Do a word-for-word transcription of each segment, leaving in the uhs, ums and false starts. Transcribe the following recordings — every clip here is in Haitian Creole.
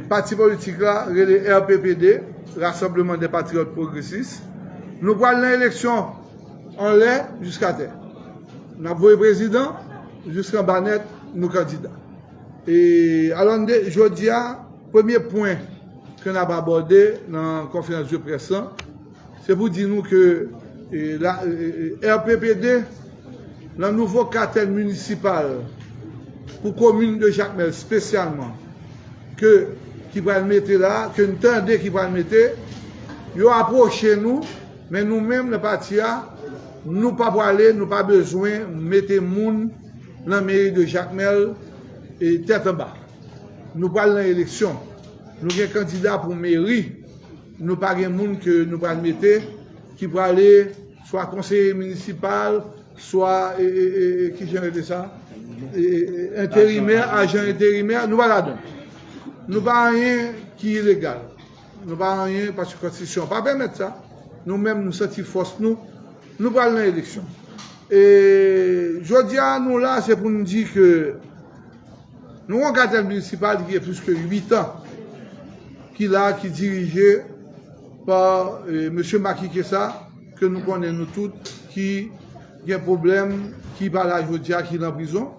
Pati politik la rele R P P D, Rassemblement des Patriotes Progressistes. Nou pral nan eleksyon anlè jiska tè. N ap voye prezidan jiska anba nèt, nou kandida. E alò, n de, jodi a, premye pwen ke n ap abòde nan konferans de près lan, se pou di nou ke, e, la, e, e, R P P D, nan nouvo katèl minisipal pou komin de Jakmèl espesyalman, ke, ki pral mete la, ke n tande ki pral mete, yo apwoche nou, men nou menm nan pati a, nou pa prale, nou pa bezwen mete moun nan meri de Jakmèl e tèt anba. Nou pral nan eleksyon. Nou gen kandida pou meri. Nou pa gen moun ke nou pral mete ki prale swa konseye minisipal, swa, e, e, e, e, ki jan rele sa? E, e, e, enterimè, ajan enterimè, nou pa ladan. Nou pa anyen ki ilegal. Nou pa anyen paske konstitisyon pa pèmèt sa. Nou menm, nou santi fòs nou, nou pral nan eleksyon. E jodi a, nou la, se pou nou di ke nou gen yon katèl minisipal ki gen plis ke uit an, ki la, ki dirije pa, e, mesye Macky Kessa, ke nou konnen nou tout, ki gen pwoblèm, ki pa la jodi a, ki nan prizon,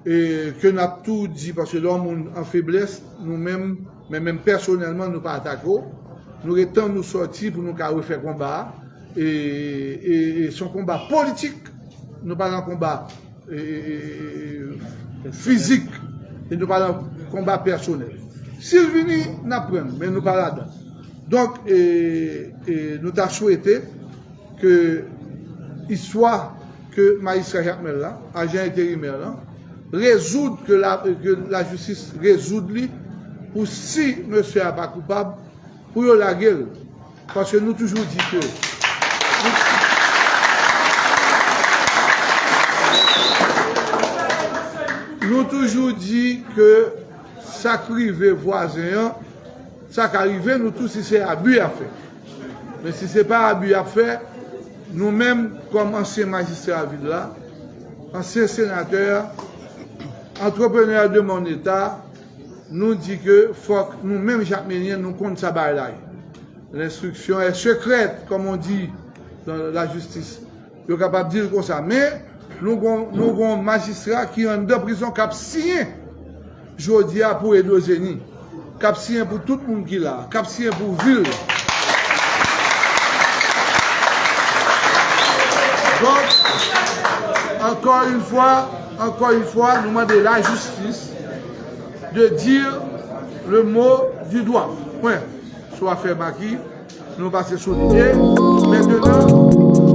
e ke n ap tou di, paske lè yon moun an feblès, nou menm, men menm pèsonèlman, nou pa atake w. Nou ret tan nou sòti pou nou ka refè konba a. E, e, e se yon konba politik. Nou pa nan konba, e, e, e, e, fizik. E nou pa nan konba pèsonèl. Si l vini, n ap pran l, men nou pa ladan. Donk, e, e, nou ta swete ke istwa ke majistra Jakmèl la, ajan enterimè la, rezoud, ke la, ke lajistis rezoud li, pou si mesye a pa koupab, pou yo lage l. Paske nou toujou di ke, nou toujou di ke sa k rive vwazen an, sa ka rive nou tou si se abi y ap fè. Men si se pa abi y ap fè, nou menm, kòm ansyen majistra vil la, ansyen senatè, antreprenè de mon eta, nou di ke fòk nou menm Jakmelyen, nou konn sa bagay la ye. L'instruction est secrète, comme on dit dans la justice. Yo kapab di l konsa. Men, nou gon, nou gon majistra ki anndan prizon k ap siyen jodi a pou Edozeni, k ap siyen pou tout moun ki la, k ap siyen pou vil. Donk, encore une fois, encore une fois, nou mande lajistis de dire le mot du doigt. Pwen. Sou afè Macky, nou pase sou li. E, mentenan,